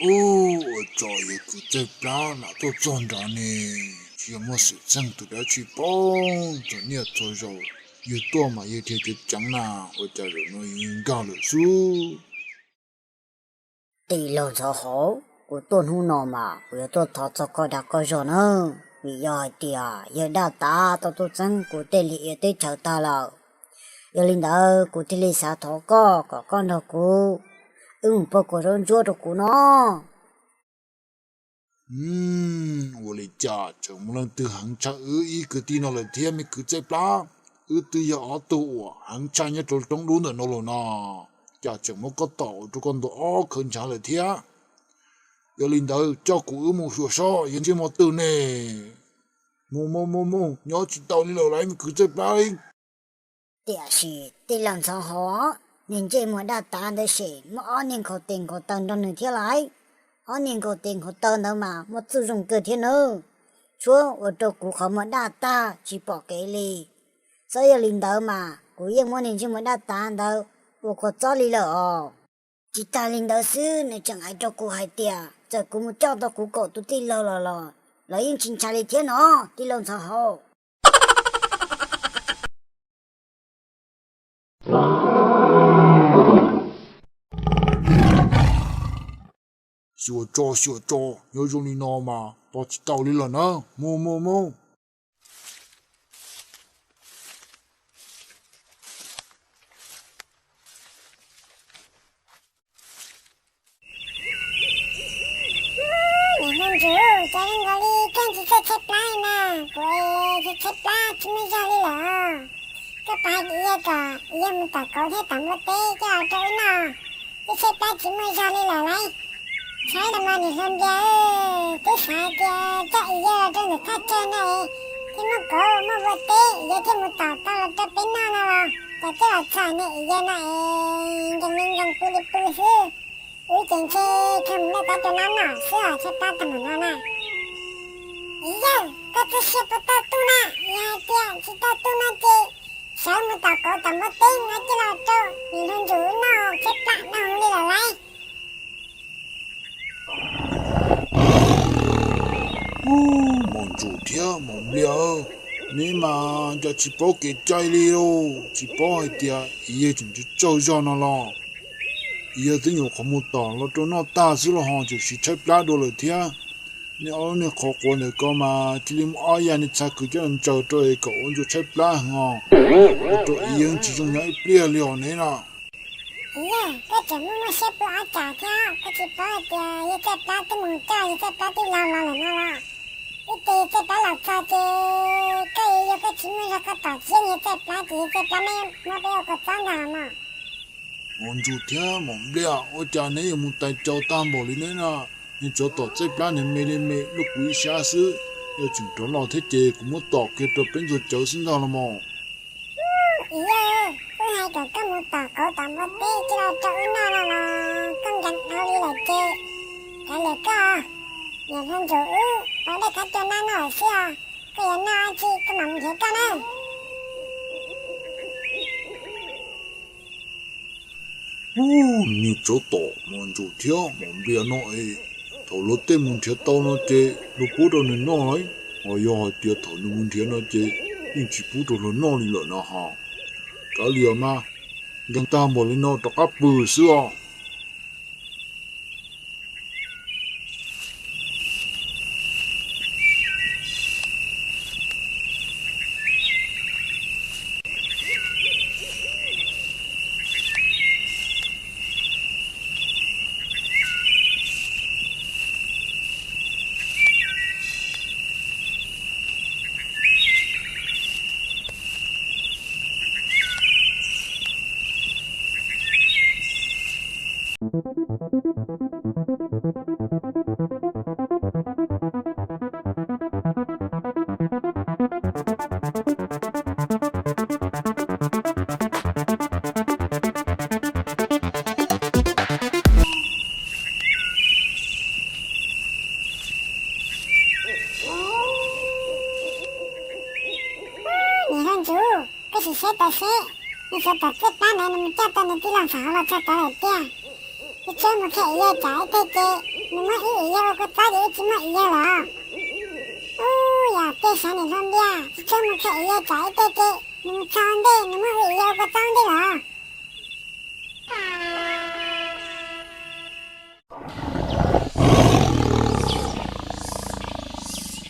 Ub, ua cas yawg kwv txawj plab lam tuaj txog nrad ne? Tsis yog muaj xwm txheej tus dab tsi poob txog niaj txog zaus, yawg tuaj mas yawg dhia ceev ceev na, ua cas zaum no yawg nkag lawm xwb? Tij laug Ntxhov Hauv, kuv tuaj hnub no mas kuv yuav tuaj thov txog koj dag koj zog na, vim yog hais tias yawg daj tav tau tuaj txeeb kuv tej liaj ia teb chaws tag lawm. Yog li ntawd kuv thiaj li xav thov koj kom koj nrog kuv, wb mus pab kuas zaub ntsuab rau kuv no. Ua li cas tseem muaj leej twg heev tshaj wb ib kwv tij no lawm thiab me kwv txawj plab? Wb twb yog ob tug uas heev tshaj nyob rau roob dub ntawm no los no, cas tseem muab koj tom ua rau koj ntuav ob khawv ntshav lawm thiab. Yog li ntawd coj kuv wb mus xyuas seb yog ntsej muag twg ne. Mus mus mus mus, nyob tsis tau li lawm lauj me kwv txawj plab li. Tiam sis tij laug Ntxhov Hauv, niag ntsej muag daj tav ntawd ces muaj ob niag nkhaus tes nkhaus taw nrog nws thiab lauj. Ob niag nkhaus tes nkhaus taw ntawd mas muaj txuj zoo kawg thiab nawb. Tshuav ua rau kuv qhov muag daj tag tsis pom kev li. Xyov yog li ntawd mas kuv yeej muab niag ntsej muag daj tav ntawd ua kua txob li lawm os. Tsis tas li ntawd xwb, nws tseem hais rau kuv hais tias txawm kuv mus coj tau kuv kaum tus tij laug los los, lawv yeej tsis ntshai li thiab no, tij laug Ntxhov Hauv. Xyuas tso xyuas tso, nyob zoo li no mas tos tsis tau li lawm na, mus mus mus. Niam hluas Ntsum, cas zoo nkaus li koj tsis txawj tshaib plab na? Kuv es tshaib plab tsis muaj zog li lawm. Koj puas hais tias yog kom yawg mus tom kauv thiab tom npua teb coj los rau wb noj, twb tshaib plab tsis muaj zog li lawm lauj. Tshaib los mas niam hluas Nplias, twb xav tias coj yawg los rau ntawm thaj chaw no es thiaj muaj kauv muaj npua teb yawg thiaj mus tom tau los rau peb noj no los, cas twb los txog niag yawg no es nkees li nkees pw li pw xwb. Wb ces ntshe kheev mus noj qab rau nab noj xwb os, tshaib plab tag npaum no na. Yawg, koj txoj sia puas tau tuaj na? Yog hais tias tsis tau tuaj no ces sawv mus tom kauv tom npua teb no coj los rau niam hluas Ntsum wb noj, tshaib plab dhau li lawm lauj. Ub, Maum Ntsum thiab Maum Nplias, neb mas cas tsis paub kev cai li lauj, tsis paub hais tias yawg tseem tsawg tsawg zog no los. Yawg twb nyuam qhuav mus tom los rau noj tag xwb los ho tseem siv tshaib plab dua lawm thiab. Nej ob lub niag qhov quav ntawm ko mas cia li muab ob yav niag txha kws coj los ntsaws rau es kom ua ntsuas tshaib plab heev os. Ua rau yawg tsis zoo nyob ib pliag li os neb na. Yawg, koj tseem muaj muaj siab pw ob tsam thiab, koj tsis paub hais tias yawg Txawj Plab twb mus coj yawg Txawj Plab tij laug los lawm no los? Ib tes yawg Txawj Plab los txog ces koj yuav yog koj tsis muaj zog koj tom siab yawg Txawj Plab ces yawg Txawj Plab muab peb ua kua txob ntag mog. Maum Ntsum thiab Maum Nplias, ua cas neb yuav mus tais caus tag npaum li neb na? Niag tsov tom Txawj Plab nws me li me luaj kuv ib sab xwb, yog tseem rov los thiab ces kuv muab tom kiag rau peb ntxuag cawv xwb ntag los mas. Yawg, wb hais kom koj mus tom kauv tom npua teb coj los rau wb noj no los koj nkees dhau li lawm ces, kav liam koj. Niam hluas Ntsum wb pab dej khaub cua noj noj lawm xwb os, koj yuav noj dab tsi koj mam mus nrhiav koj nawb. Ub, niag tsov tom Maum Ntsum thiab Maum Nplias no es, thaum luag tej mus nrhiav tau no ces luag pub rau nws noj lauj, ho yog hais tias thaum nws mus nrhiav no ces yeej tsis pub rau luag noj li lawm no ho. Kav liam mas, nkees tag npaum li no rov qab pw xwb os. Niam hluas Ntsum, koj sim saib tau seb, nws sawv tom Txawj Plab ntawd nws mus coj tau nws tij laug Ntxhov Hauv los txog tod lawm tiag. Wb tsheb mus qhia yawg tsam ib teg ces Nws muab wb ib yawg ua kua txob ces wb tsis muaj ib yawg los? Ub, yog tej sab niam hlob ntiag, tsis tshua mus khaws ib yawg tsam ib teg ces nws mus txog ntej nws muab wb ib yawg ua kua txob ntej los?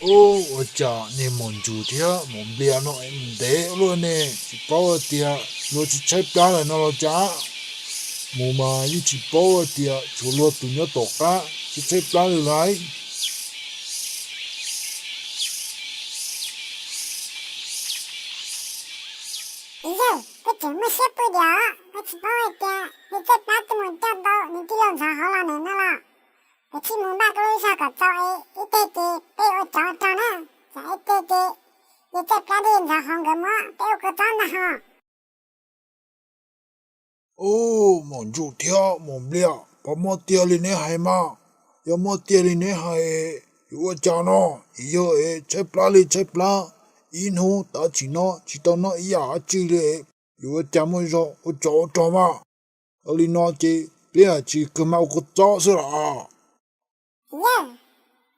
Ub, ua cas niag Maum Ntsus thiab Maum Nplias no es mus ntev luaj ne, tsis paub hais tias luag tsis tshaib plab lawm no los cas? Mus mas yeej tsis paub hais tias tshuav luag tus nyob tom qab tshaib tshaib plab li lauj. Yawg, koj tseem muaj siab pw diam, koj tsis paub hais tias yawg Txawj Plab twb mus coj tau nws tij laug ntxhov hauv los ntawm no los? Koj sim mus npaj koj lub zog kom txaus es ib teg ces peb ua tsov rog na, tsam ib teg ces yawg Txawj Plab thiab yawg ntxhov hauv nkawd muab peb ua kua txob ntag ho. Ub, Maum Ntsus thiab Maum Nplias, puas muaj tiag li neb hais mas? Yog muaj tiag li neb hais, yuav ua cas no? Ib yawg es tshaib plab li tshaib plab, ib hnub tav tsim no tsis tau noj ib yam dab tsi li, yuav ua cas muaj zog ua tsov ua rog mas? Ua li no ces peb tsis kawg mas ua kua txob xwb los? Yawg,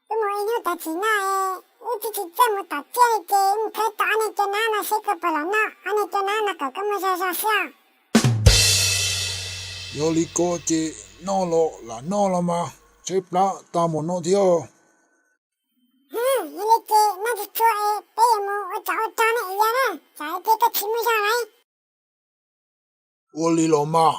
wb mus ib hnub tav tsim no es wb twb tsis txawj mus tom tsiaj li ces wb mus khawb tau ob niag cua nab no seb koj puas los noj, ob niag cua nab no kom koj muaj zog zog xwb. Yog li ko ces noj los lam noj los mas, tshaib plab tag mus no thiab. Yog li ces noj tsis tshua es peb yuav mus ua tsov ua rog ne yawg na, tsam ib pliag koj tsis muaj zog lawm. Ua li los mas.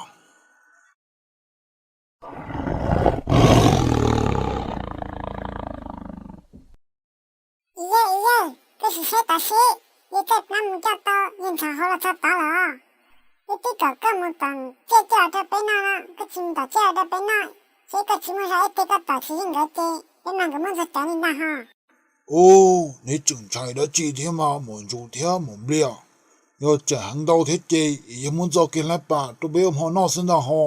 Yawg, yawg, koj sim saib tod seb, yawg Txawj Plab mus coj tau yawg ntxhov hauv los txog tod lawm. Wb twb kom koj mus tom tsiaj coj los rau peb noj no, koj tsis mus tom tsiaj los rau peb noj, seb koj tsis muaj zog ib pliag koj tom tsis yeej nkawd ces peb mag nkawd muab ntxuag cawv li ntag ho. Ub, neb tseem ntshai dab tsi thiab mas Maum Ntsus thiab Maum Nplias? Yog tseem heev ntau thiab ces yawg muab ntxuag kiag hlab pas rau peb ua hmo noj xwb ntag ho.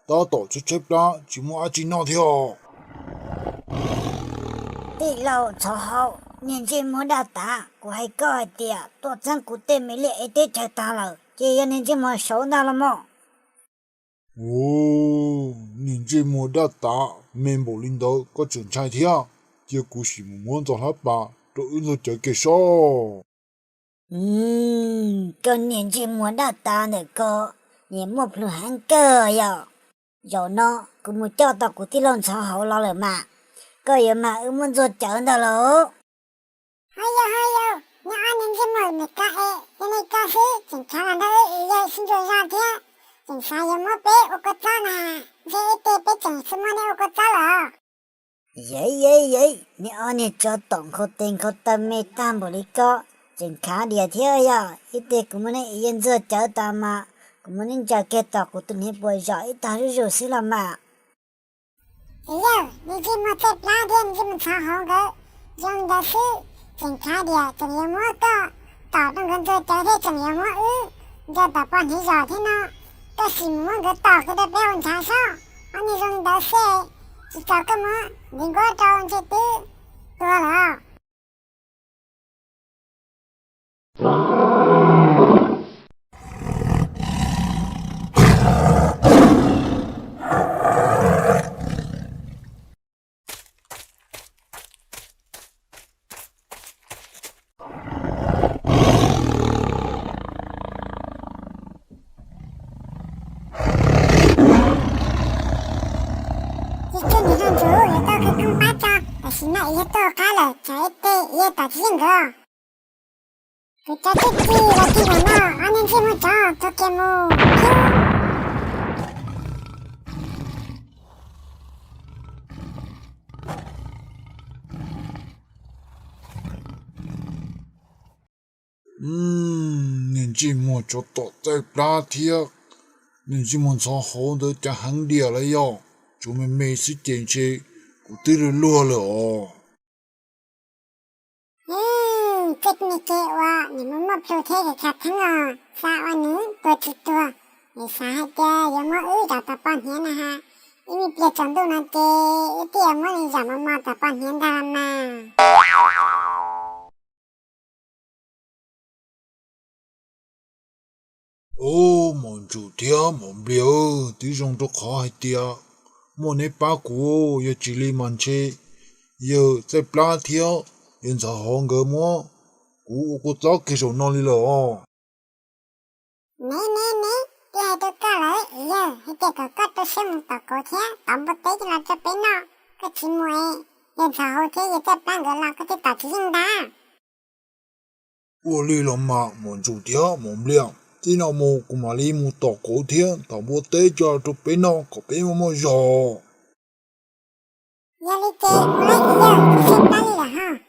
Tab tom tshaib tshaib plab tsis muaj dab tsi noj thiab os. Tij laug ntxhov hauv, niag ntsej muag daj tav, kuv hais koj hais tias tuaj txeeb kuv tej me liaj ev teb chaws tag lawm ces yog niag ntsej muag saud ntag los mas. Ub, niag ntsej muag daj tav, me npaum li ntawd koj tseem ntshai thiab? Cia kuv sim mus muab ntxuag hlab pas rau wb ntxuag cawv kiag seb. Koj niag ntsej muag daj tav ntawm ko, niag muaj plhus heev kawg yom. Zaum no kuv mus coj tau kuv tij laug ntxhov hauv los lawm mas, koj yuav mag wb muab ntxuag cawv ntag lauj. Ho yog, ho yog, neb ob niag ntsej muag me kab es yog li ko xwb tseem khav los nrog wb ib yawg sib ntsuas zog thiab, tseem xav yuav muab peb ua kua txob na, ntshe ib teg peb tseem xub muab neb ua kua txob lawm. Yeej yeej yeej, neb ob niag tsov tom nkhaus tes nkhaus taw me tag npaum li ko, tseem khav diam thiab yog ib teg kuv muab neb ib yawg ntxuag cawv tas mas kuv muab neb ntsaws kiag tom kuv tus hniav puas zom ib tog zuj zus xwb los mas. Yawg, niag ntsej muag Txawj Plab thiab niag ntsej muag ntxhov hauv nkawd zoo li ntawd xwb, tseem khav diam tseem yuav muab koj tom rau nkawd ntxuag cawv thiab tseem yuav muab wb ntsaws tom poj hniav zom thiab no, koj sim mus muab nkawd tom kiag rau peb ua ntshav seb. Ob niag zoo li ntawd xwb, tsis txaus koj muab ntiv nkuab rau ntshe twb tuag lawm. Ces tsuas niam hlob Ntxus yuav tau khawv koob pab tso, tam sim no yog tuag qab lawm, tsam ib teg yog tom tsis yeej nkawd. Kuv cov txuj ci los txij ntawm no, ob niag ntsej muag tsov tuag kiag mus. Niag ntsej muag tsov tom Txawj Plab thiab niag ntsej muag ntxhov hauv ntawd cas heev diam lawm yog, tsuas me me xwb ces ntshe kuv twb luag luag lawm os. Tej niag ke ua niam muaj muaj plhu thiab khav theeb os, xav ua nws tuag tsis tuag, es xav hais tias yuav muab wb zom tom poj hniav na ha. Ib me pliag tsaus ntuj no ces wb twb yuav muab nws zom mos mos tom poj hniav ntag los mas. Ub, Maum Ntsus thiab Maum Nplias, twb zoo rau qhov hais tias Muaj neb pab kuv, yog tsis li mas ntshe yawg Txaij Plab thiab yawg Ntxhais Hauv nkawd muab kuv ua kua txob kiag zaum no li lawm os. Neb, neb, neb, twb hais rau koj lawm yawg, hais tias kom koj rau siab mus tom kauv thiab tov npua teb coj los rau peb noj, koj tsis mus es yawg Ntxhais Hauv thiab yawg Txaij Plab nkawd los koj thiaj tom tsis yeej ntag. Ua li los mas Maum Ntsuag thiab Maum Npliaj, txij no mus kuv mam li mus tom kauv thiab tov npua teb coj los rau peb noj kom peb muaj muaj zog. Yog li ces mus lauj yawg, tsis tseg plab li lawm ho.